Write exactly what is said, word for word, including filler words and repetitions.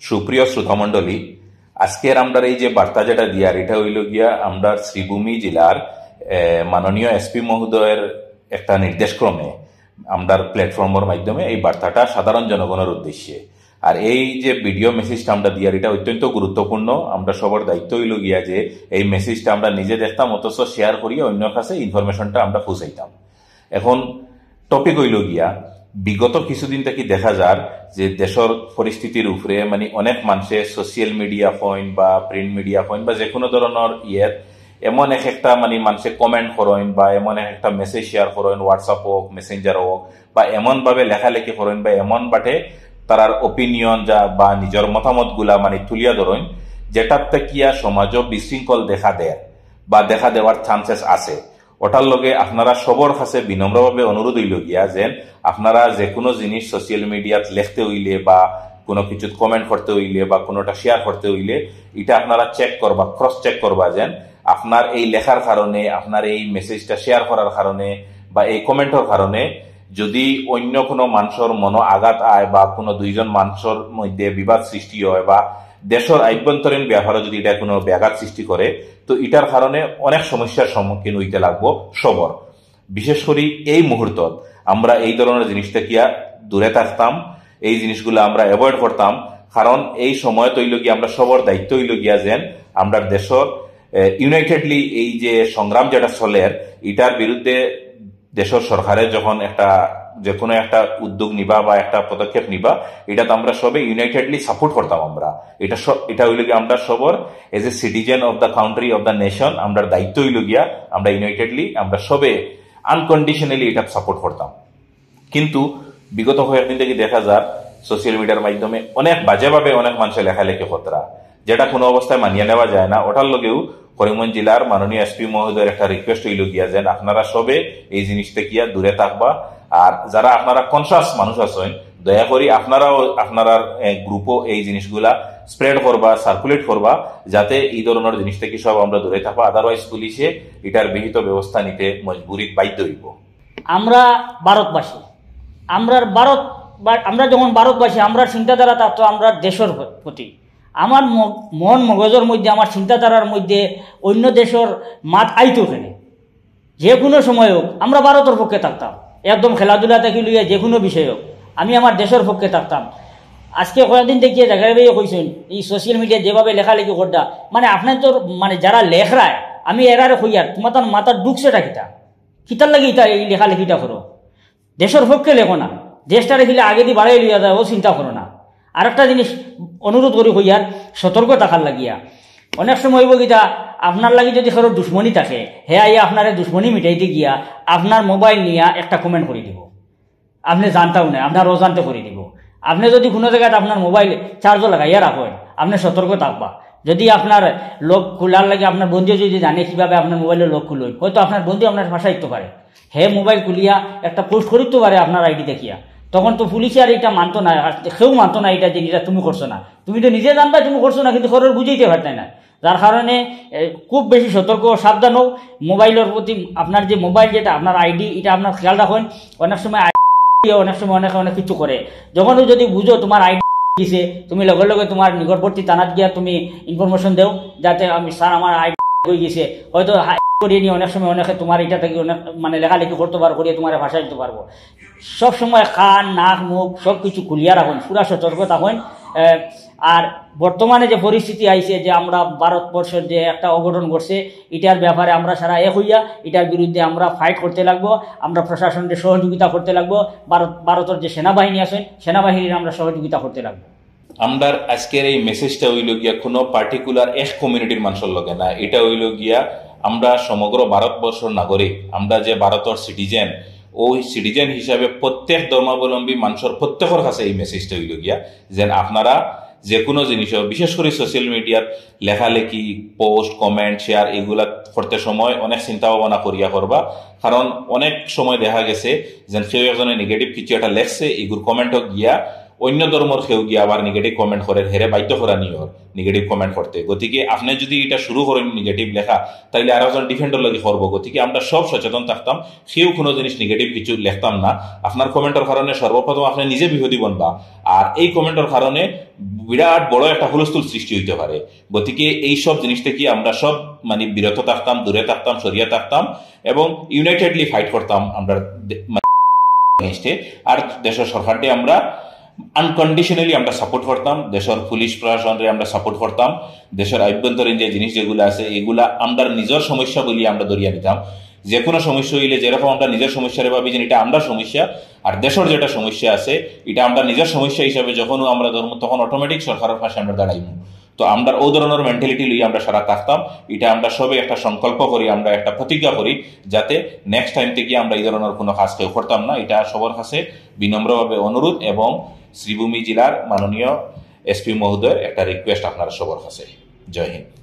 সুপ্রিয় শ্রোতামণ্ডলী, আজকের আমরার এই যে বার্তা যেটা দিয়ার, এটা হইল গিয়া আমরার শ্রীভূমি জেলার, এ, মাননীয় এসপি মহোদয়ের একটা নির্দেশক্রমে আমরার প্ল্যাটফর্মর মাধ্যমে এই বার্তাটা সাধারণ জনগণের উদ্দেশ্যে। আর এই যে ভিডিও মেসেজটা আমরা দিয়ার, এটা অত্যন্ত গুরুত্বপূর্ণ। আমরা সবার দায়িত্ব হইল গিয়া যে এই মেসেজটা আমরা নিজে দেখতাম, অথচ শেয়ার করিয়া অন্যর কাছে ইনফরমেশনটা আমরা পৌঁছাইতাম। এখন টপিক হইল গিয়া, বিগত কিছুদিন থাকি দেখা যার যে দেশর পরিস্থিতির উপরে মানে অনেক মানুষে সোশ্যাল মিডিয়া কইন বা প্রিন্ট মিডিয়া কইন বা যে কোনো ধরনের ইয়ের এমন এক একটা মানে মানুষে কমেন্ট করইন বা এমন এক একটা মেসেজ শেয়ার করইন, WhatsApp হোক, মেসেঞ্জার হোক, বা এমন ভাবে লেখালেখি করইন বা এমন বাটে তারার ওপিনিয়ন যা বা নিজের মতামত গুলা মানে তুলিয়া ধরইন, যেটার থাকিয়া সমাজও বিশৃঙ্খল দেখা দেয় বা দেখা দেওয়ার চান্সেস আছে। ওটার লগে আপনারা সবর কাছে বিনম্রভাবে অনুরোধ হইল গিয়া যে আপনারা যে কোনো জিনিস সোশ্যাল মিডিয়াত লিখতে হইলে বা কোনো কিছুত কমেন্ট করতে হইলে বা কোনোটা শেয়ার করতে হইলে, এটা আপনারা চেক করবা, ক্রস চেক করবা যে আপনার এই লেখার কারণে, আপনার এই মেসেজটা শেয়ার করার কারণে বা এই কমেন্টর কারণে যদি অন্য কোনো মানুষের মনো আঘাত আয় বা কোনো দুইজন মানুষের মধ্যে বিবাদ সৃষ্টি হয় বা দেশর আভ্যন্তরীণ ব্যাপারে যদি এটা কোনো ব্যাঘাত সৃষ্টি করে, তো এটার কারণে অনেক সমস্যার সম্মুখীন হইতে লাগবো সবর। বিশেষ করি এই মুহূর্তত আমরা এই ধরনের জিনিস থাকিয়া দূরে থাকতাম, এই জিনিসগুলো আমরা অ্যাভয়েড করতাম। কারণ এই সময় তো হইল গিয়া আমরা সবর দায়িত্ব হইল গিয়া যেন আমরা দেশর ইউনাইটেডলি এই যে সংগ্রাম যেটা চলের, এটার বিরুদ্ধে দেশর সরকারে যখন একটা, যে কোনো একটা উদ্যোগ নিবা বা একটা পদক্ষেপ নিবা, এটা তো আমরা সবে ইউনাইটেডলি সাপোর্ট করতাম। আমরা এটা স-, এটা হইল কি আমরা সবর as a citizen of the country, of the nation, আমরা দায়িত্ব হইল গিয়া আমরা ইউনাইটেডলি আমরা সবে আনকন্ডিশনালি এটা সাপোর্ট করতাম। কিন্তু বিগত কয়েকদিন থেকে দেখা যার সোশ্যাল মিডিয়ার মাধ্যমে অনেক বাজেভাবে অনেক মানুষে লেখালেখি করতরা, যেটা কোনো অবস্থায় মানিয়ে নেওয়া যায় না। ওটার লগেও করিমগঞ্জ জেলার মাননীয় এসপি মহোদয়ের একটা রিকোয়েস্ট হইল গিয়া যেন আপনারা সবে এই জিনিস থাকিয়া দূরে থাকবা। আর যারা আপনারা কনসাস মানুষ আছেন, দয়া করি আপনারাও আপনারার গ্রুপও এই জিনিসগুলা স্প্রেড করবা, সার্কুলেট করবা, যাতে এই ধরনের জিনিস থেকে সব আমরা দূরে থাকবা। আদারওয়াইজ পুলিশে এটার বিহিত ব্যবস্থা নিতে মজবুরি বাধ্য হইব। আমরা ভারতবাসী, আমরা ভারত বা আমরা যখন ভারতবাসী, আমরা চিন্তাধারা থাকতো আমরা দেশের প্রতি। আমার ম-, মন মগজের মধ্যে, আমার চিন্তাধারার মধ্যে অন্য দেশের মাত আইতো কেনে? যে কোনো সময় হোক, আমরা ভারতের পক্ষে থাকতাম। একদম খেলাধুলা থেকে লইয়া যে কোনো বিষয় হোক, আমি আমার দেশের পক্ষে থাকতাম। আজকে কয়েকদিন দেখিয়ে দেখা যাবে কইছেন, এই সোশ্যাল মিডিয়া যেভাবে লেখালেখি করডা, মানে, আপনার তো, মানে, যারা লেখরায়, আমি এরারে কইয়ার, তোমার তার মাথার ঢুকছেটা কিতা? কিতার লাগি ইতা এই লেখালেখিটা করো? দেশের পক্ষে লেখো না, দেশটা রেখিলে আগেদি বাড়াই লইয়া যায়, ও চিন্তা করো না। আর একটা জিনিস অনুরোধ করি কইয়ার, সতর্ক থাকার লাগিয়া। অনেক সময় হইব কিতা, আপনার লাগি যদি কারো দুশ্মনী থাকে, হে আইয়া আপনারে দুশ্মনী মিটাইতে গিয়া আপনার মোবাইল নিয়া একটা কমেন্ট করে দিব, আপনি জানতাও না, আপনার অজান্তে করে দিব। আপনি যদি কোনো জায়গায় আপনার মোবাইল চার্জও লাগাইয়া রাখেন, আপনি সতর্ক থাকবা। যদি আপনার লক খোলার লাগে আপনার বন্ধু যদি জানে কিভাবে আপনার মোবাইলের লক খুলইন, হয়তো আপনার বন্ধু আপনার ভাষা দিতে পারে, হে মোবাইল খুলিয়া একটা পোস্ট করিতে পারে আপনার আইডি দেখিয়া। তখন তো পুলিশে আর এটা মানতো না, আর কেউ মানতো না এটা যে এটা তুমি করছো না। তুমি তো নিজে জানবা তুমি করছো না, কিন্তু কারোর বুঝাইতে পারতায় না। যার কারণে, এ, খুব বেশি সতর্ক, সাবধান হোক। মোবাইলের প্রতি আপনার যে মোবাইল যেটা আপনার আইডি, এটা আপনার খেয়াল রাখেন। অনেক সময় আইডি, অনেক সময় অনেকে অনেক কিছু করে। যখন ও যদি বুঝো তোমার আইডি গেছে, তুমি লগে লগে তোমার নিকটবর্তী থানাত গিয়া তুমি ইনফরমেশন দেও, যাতে আমি, স্যার, আমার আইডি হয়ে গেছে। হয়তো হ্যাক করিয়ে নিয়ে অনেক সময় অনেকে তোমার এটা থেকে অনেক, মানে, লেখালেখি করতে পারবো, করিয়ে তোমার ভাষা দিতে পারবো। সব সময় কান, নাক, মুখ সব কিছু খুলিয়া রাখুন, পুরা সতর্ক থাকুন। এ, আর বর্তমানে যে পরিস্থিতি আইছে, যে আমরা ভারতবর্ষের যে একটা অঘটন ঘটছে, এটার ব্যাপারে আমরা সারা এক হইয়া এটার বিরুদ্ধে আমরা ফাইট করতে লাগবো। আমরা প্রশাসনকে সহযোগিতা করতে লাগবো। ভারত, ভারতের যে সেনাবাহিনী আছেন, সেনাবাহিনীর আমরা সহযোগিতা করতে লাগবো। আমরার আজকের এই মেসেজটা হইল গিয়া কোনো পার্টিকুলার এক কমিউনিটির মানুষের লগে না, এটা হইল গিয়া আমরা সমগ্র ভারতবর্ষর নাগরিক, আমরা যে ভারতের সিটিজেন, ওই সিটিজেন হিসাবে প্রত্যেক ধর্মাবলম্বী মানুষের প্রত্যেকের কাছে এই মেসেজটা হইল গিয়া, যেন আপনারা যে কোনো জিনিস, বিশেষ করে সোশ্যাল মিডিয়ার লেখালেখি, পোস্ট, কমেন্ট, শেয়ার, এগুলা করতে সময় অনেক চিন্তা ভাবনা করিয়া করবা। কারণ অনেক সময় দেখা গেছে যেন কেউ একজনে নেগেটিভ কিছু একটা লেখছে, এগুর কমেন্টও গিয়া অন্য ধর্মর কেউ গিয়া আবার নেগেটিভ কমেন্ট করের, হেরে বাধ্য করানি অর নেগেটিভ কমেন্ট করতে। গতিকে আপনে যদি ইটা শুরু করেন নেগেটিভ লেখা, তাইলে আর একজন ডিফেন্ডর লাগি করবো। গতিকে আমরা সব সচেতন থাকতাম, কেউ কোনো জিনিস নেগেটিভ কিছু লেখতাম না। আপনার কমেন্টর কারণে সর্বপ্রথম আপনে নিজে বিপদী বনবা, আর এই কমেন্টর কারণে বিরাট বড় একটা হুলস্থুল সৃষ্টি হইতে পারে। গতিকে এই সব জিনিস থেকে আমরা সব মানে বিরত থাকতাম, দূরে থাকতাম, সরিয়া থাকতাম এবং ইউনাইটেডলি ফাইট করতাম আমরা দে-, মানে against-এ। আর দেশের সরকারকে আমরা আনকন্ডিশনালি আমরা সাপোর্ট করতাম, দেশের পুলিশ প্রশাসনরে আমরা সাপোর্ট করতাম, দেশের আভ্যন্তরীণ যে জিনিস যেগুলো আছে এগুলা আমরা নিজের সমস্যা বলি আমরা ধরিয়া নিতাম। যে কোনো সমস্যা হইলে যেরকম আমরা নিজের সমস্যারে ভাবি যে এটা আমরা সমস্যা, আর দেশের যেটা সমস্যা আছে এটা আমরা নিজের সমস্যা হিসাবে যখন আমরা ধরবো তখন অটোমেটিক সরকারের পাশে আমরা দাঁড়াইমু। তো আমরা ও ধরনের মেন্টালিটি লইয়া আমরা সারা থাকতাম। এটা আমরা সবে একটা সংকল্প করি, আমরা একটা প্রতিজ্ঞা করি, যাতে নেক্সট টাইম থেকে আমরা এই ধরনের কোনো কাজ কেউ করতাম না। এটা সবার কাছে বিনম্রভাবে অনুরোধ এবং শ্রীভূমি জেলার মাননীয় এসপি মহোদয়ের একটা রিকোয়েস্ট আপনারা সবার কাছে। জয় হিন্দ।